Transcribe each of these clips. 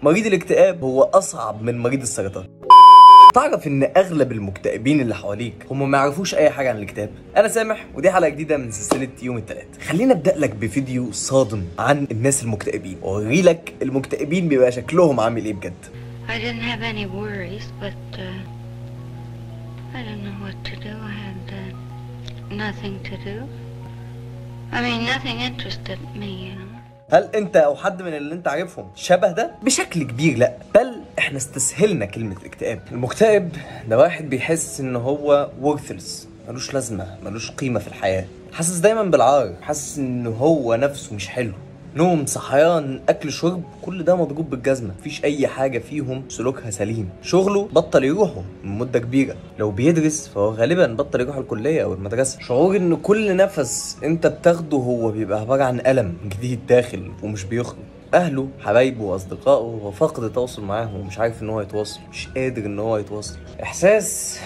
مريض الاكتئاب هو اصعب من مريض السرطان. تعرف ان اغلب المكتئبين اللي حواليك هم ما يعرفوش اي حاجة عن الاكتئاب؟ انا سامح، ودي حلقة جديدة من سلسلة يوم الثلاث. خلينا ابدا لك بفيديو صادم عن الناس المكتئبين، واوري لك المكتئبين بيبقى شكلهم عامل ايه بجد. I didn't have any worries, but I don't know what to do. I had nothing to do. I mean, nothing interested me, you know. هل انت او حد من اللي انت عارفهم شبه ده؟ بشكل كبير لا، بل احنا استسهلنا كلمة اكتئاب. المكتئب ده واحد بيحس ان هو worthless، ملوش لازمة، ملوش قيمة في الحياة، حاسس دايما بالعار، حاسس ان هو نفسه مش حلو، نوم، صحيان، اكل، شرب، كل ده مضروب بالجزمه، مفيش اي حاجة فيهم سلوكها سليم. شغله بطل يروحه من مده كبيرة، لو بيدرس فهو غالبا بطل يروح الكلية او المدرسة. شعور ان كل نفس انت بتاخده هو بيبقى عبارة عن الم جديد داخل ومش بيخرج. اهله، حبايبه، واصدقائه هو فاقد التواصل معاهم ومش عارف ان هو يتواصل، مش قادر ان هو يتواصل. احساس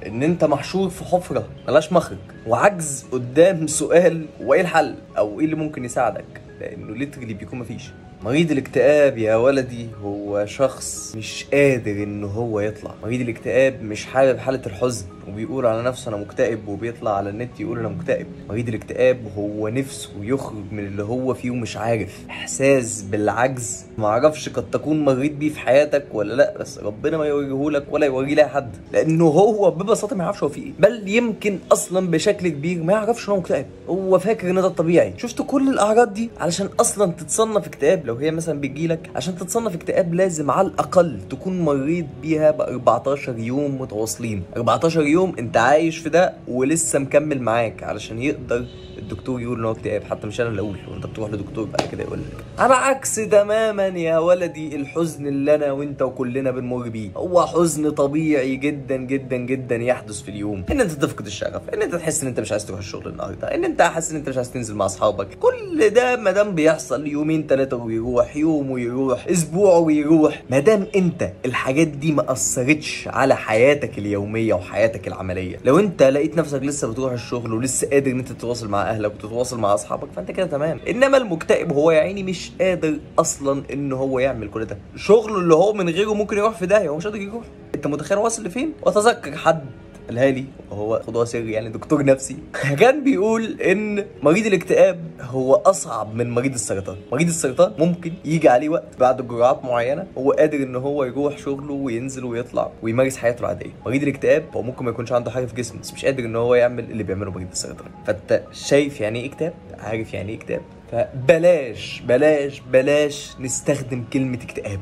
ان انت محشور في حفره ملهاش مخرج، وعجز قدام سؤال وايه الحل او ايه اللي ممكن يساعدك، لانه literally بيكون مفيش. مريض الاكتئاب يا ولدي هو شخص مش قادر ان هو يطلع. مريض الاكتئاب مش حابب حالة الحزن وبيقول على نفسه انا مكتئب، وبيطلع على النت يقول انا مكتئب. مريض الاكتئاب هو نفسه يخرج من اللي هو فيه ومش عارف. احساس بالعجز معرفش قد تكون مريت بيه في حياتك ولا لا، بس ربنا ما يوريهولك ولا يوريه لاي حد، لانه هو ببساطة ما يعرفش هو فيه ايه، بل يمكن اصلا بشكل كبير ما يعرفش ان هو مكتئب، هو فاكر ان ده الطبيعي. شفت كل الاعراض دي علشان اصلا تتصنف اكتئاب، لو هي مثلا بتجيلك عشان تتصنف اكتئاب لازم على الاقل تكون مريت بيها ب 14 يوم متواصلين. 14 يوم انت عايش في ده ولسه مكمل معاك علشان يقدر الدكتور يقول ان هو اكتئاب، حتى مش انا اللي اقول، وانت بتروح لدكتور بعد كده يقول لك. على عكس تماما يا ولدي الحزن اللي انا وانت وكلنا بنمر بيه، هو حزن طبيعي جدا جدا جدا يحدث في اليوم، ان انت تفقد الشغف، ان انت تحس ان انت مش عايز تروح الشغل النهارده، ان انت حاسس ان انت مش عايز تنزل مع اصحابك. كل ده ما دام بيحصل يومين ثلاثة ويروح، يوم ويروح، اسبوع ويروح، ما دام انت الحاجات دي ما اثرتش على حياتك اليومية وحياتك العملية، لو انت لقيت نفسك لسه بتروح الشغل ولسه قادر ان انت تتواصل مع اهلك وتتواصل مع اصحابك، فانت كده تمام. انما المكتئب هو يا عيني مش قادر اصلا ان هو يعمل كل ده، شغله اللي هو من غيره ممكن يروح في داهية، هو مش قادر يروح. انت متخيل واصل لفين؟ واتذكر حد قالها لي وهو خدوها سري يعني، دكتور نفسي كان بيقول ان مريض الاكتئاب هو اصعب من مريض السرطان. مريض السرطان ممكن يجي عليه وقت بعد جرعات معينة هو قادر ان هو يروح شغله وينزل ويطلع ويمارس حياته العادية. مريض الاكتئاب هو ممكن ما يكونش عنده حاجة في جسمه، بس مش قادر ان هو يعمل اللي بيعمله مريض السرطان. فانت شايف يعني ايه اكتئاب؟ عارف يعني ايه اكتئاب؟ فبلاش بلاش بلاش نستخدم كلمة اكتئاب،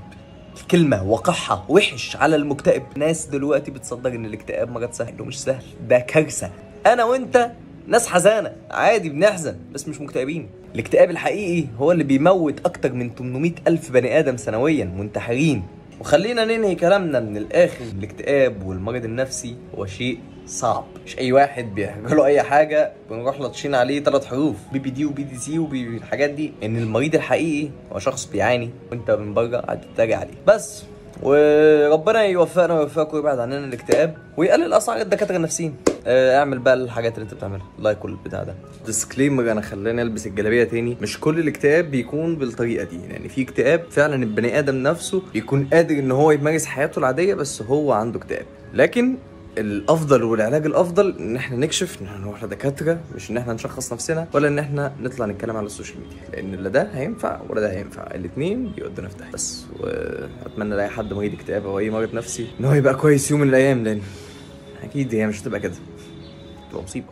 كلمة وقعها وحش على المكتئب. ناس دلوقتي بتصدق ان الاكتئاب مرض سهل، ومش سهل، ده كارثة. انا وانت ناس حزانة عادي، بنحزن بس مش مكتئبين. الاكتئاب الحقيقي هو اللي بيموت اكتر من 800 ألف بني آدم سنويا منتحرين. وخلينا ننهي كلامنا من الاخر، الاكتئاب والمرض النفسي هو شيء صعب، مش اي واحد بيحكي له اي حاجة بنروح لطشين عليه 3 حروف بي بي دي وبي دي سي وبي الحاجات دي. ان المريض الحقيقي هو شخص بيعاني وانت من بره قاعد تتريق عليه بس. وربنا يوفقنا ويوفقكم ويبعد عننا الاكتئاب ويقلل اسعار الدكاترة النفسيين. اعمل بقى الحاجات اللي انت بتعملها، like والبتاع ده. disclaimer، انا خلاني البس الجلابية تاني. مش كل الاكتئاب بيكون بالطريقة دي، يعني في اكتئاب فعلا البني ادم نفسه بيكون قادر ان هو يمارس حياته العادية بس هو عنده اكتئاب. لكن الافضل والعلاج الافضل ان احنا نكشف، ان احنا نروح لدكاتره، مش ان احنا نشخص نفسنا ولا ان احنا نطلع نتكلم على ال social media، لان لا ده هينفع ولا ده هينفع، الاثنين بيودونا في داهية. بس واتمنى لاي حد مريض اكتئاب او اي مرض نفسي ان هو يبقى كويس يوم من الايام، لان اكيد هي مش هتبقى كده، تبقى مصيبة.